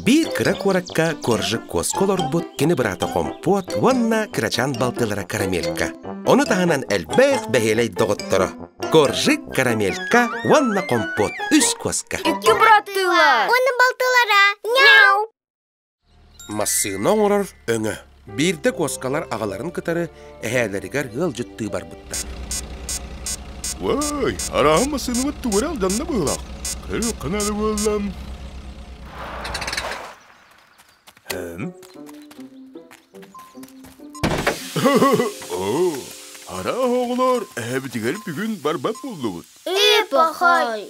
Биир кыра куоракка Коржик куоска олорбут кини быраата Хомпуот уонна кырачаан балтылара Карамелька. Ону таһынан элбэх бэһиэлэй доҕотторо Коржик, Карамелька уонна Хомпуот үс куоска. Икки быраттыылар. Уонна балтылара. Мяу! Массыына оҥорор өҥө. Биирдэ куоскалар аҕаларын кытары эһээлэригэр ыалдьыттыы барбыттар. Уой, арааһы массыынабыт тугу эрэ алдьанна быһыылаах. Көрүөххэ наада буолла. Һэм? Оо, арааһы оҕолор эһэбитигэр бүгүн барбат буоллубут. Ээ, пахай.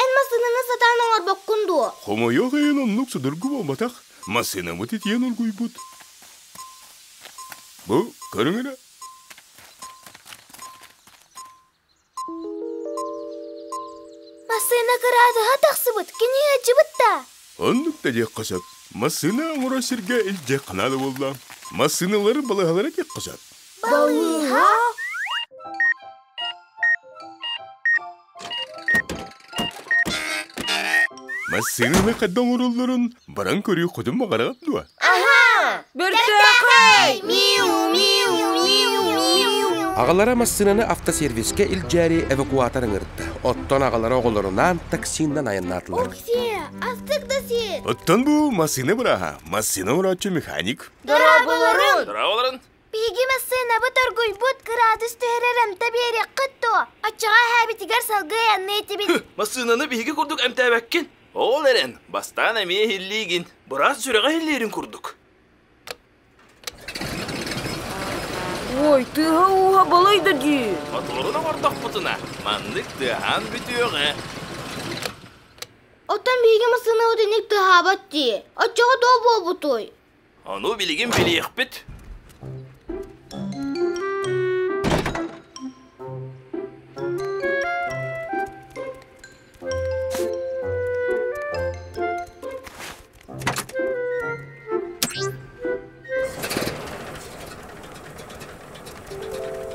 Эн массыынаны сатаан оҥорбоккун дуо? Хомойуох иһин оннук судургу буолбатах. Массыынабыт итийэн оргуйбут. Бу, көрүҥ эрэ. Массыына кыраадыһа тахсыбыт, кини ыалдьыбыт да? Оннук да диэххэ сөп. Массыына оҥорор сиргэ илдьиэххэ наада буолла. Массыыналары балыыһалара диэххэ сөп. Балыыһа? Массыынаны хайдах оҥороллорун баран көрүөххүтүн баҕараҕыт дуо? Аһаа! Бөртөөхөй! Миу, миу, миу, миу. Аҕалара массыынаны автосервискэ илдьээри эвакуатор ыҥырда. Оттон аҕалара оҕолорунаан таксиннан айаннаатылар. Оксия, астык да сир! Оттон бу массыына бырааһа, массыына оҥорооччу механик. Дорооболорун! Дорооболорун! Биһиги массыынабыт оргуйбут кыраадыс түһэрэр эмтэ биэриэххит дуо? Оччоҕо эһээбитигэр салгыы айанныа этибит. Массыынаны биһиги курдук эмтээбэккин. Ол эрэн, бастаан эмиэ иһиллиигин. Быраас сүрэҕэ иһиллиирин курдук. Ой, тыаһа-ууһа балай да дии. Моторун оҥордохпутуна, маннык тыаһаан бүтүөҕэ. Оттон биһиги массыынабыт инник тыаһаабат дии. Оччоҕо туох буолбутуй? Ону билигин билиэхпит.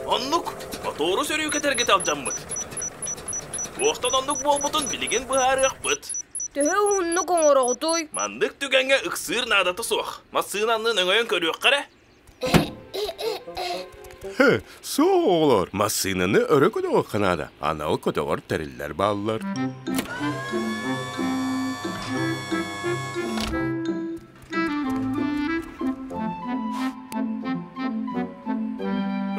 Оннук, мотору сөрүүкэтэргэ алдьаммыт. Туохтан оннук буолбутун билигин быһаарыахпыт. Төһө уһуннук оҥороҕутуй? Маннык түгэҥҥэ ыксыыр наадата суох. Массыынаннын өҥөйөн көрүөххэ эрэ. Хе, суох оҕолор, массыынаны өрө көтөҕүөххэ наада. Анал көтөҕөр тэриллэр бааллар.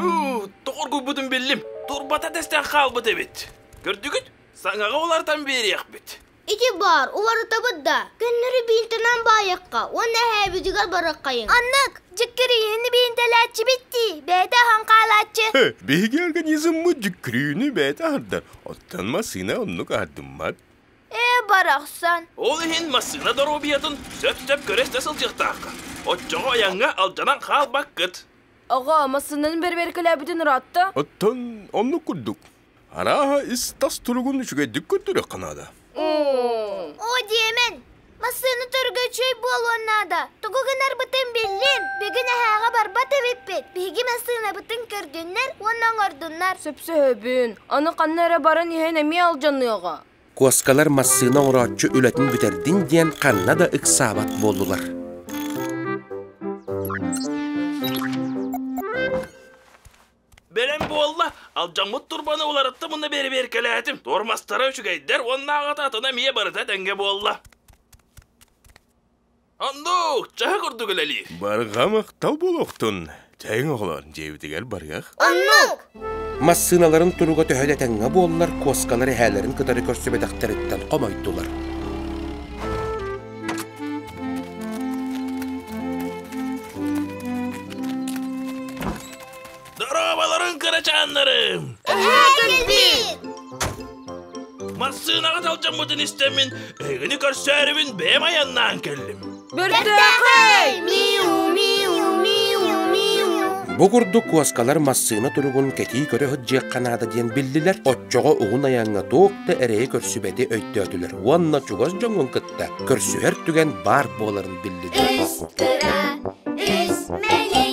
Уу, тоҕоргуйбутун биллим. Турбата тэстэн хаалбыт эбит. Көрдүгүт? Саҥаҕа уларытан биэриэхпит. Ити баар, уларытабыт да, көннөрү биинтэнэн баайыахха уонна эһээбитигэр барыаххайыҥ. Аннык, дьиккирииһини биинтэлээччибит дии, бэйэтэ аһан хаалааччы. Биһиги организммыт дьиккирүүнү бэйэтэ аһардар, оттон массыына оннук аһардыммат. Ээ, барахсан. Ол иһин массыына доруобуйатын сөп-сөп көрө-истэ сылдьыахтааххын. Оччоҕо айаҥҥа алдьанан хаалбаккыт. Аҕа, массыынаны бэрэбиэркэлээбитин ыраатта. Оттон оннук курдук. Арааһа ис-тас туругун үчүгэйдик көрдөрүөххэ наада. Оо диэмэн, массыына туруга үчүгэй буолуон наада. Тугу гынарбытын биллим. Бүгүн эһээҕэ барбат эбиппит. Биһиги массыынабытын көрдүннэр уонна оҥордуннар. Сөпсөһөбүн. Аны ханна эрэ баран иһэн эмиэ алдьаныаҕа. Куоскалар массыына оҥорооччу үлэтин бүтэрдин диэн ханна да ыксаабат буоллулар. Бэлэм буолла, алдьаммыт турбаны уларыттым уонна бэрэбиэркэлээтим. Тормозтара үчүгэйдэр уонна аҕата атына эмиэ барыта тэҥҥэ буолла. Оннук, чаһы курдук үлэлиир. Барҕа махтал буолуохтун. Чэйиҥ оҕолор, дьиэбитигэр барыах. Оннук! Массыыналарын туруга төһө да этэҥҥэ буоллар, куоскалар эһээлэрин кытары көрсүбэтэхтэриттэн хомойдулар. Дорооболорун кырачааннарым! Эһээ кэлбит! Массыынаҕа талдьаммытын истэммин, эһигини көрсөөрүбүн бэйэм айаннаан кэллим. Бөртөөхөй! Миу, миу, миу, миу. Бу курдук куоскалар массыына туругун кэтии көрө сылдьыахха наада диэн биллилэр. Оччоҕо уһун айаҥҥа туох да эрэйи көрсүбэти өйдөөтүлэр уонна чугас дьоҥҥун кытта көрсүһэр түгэн баар буоларын биллилэр. Үс кыра, үс мэлэй.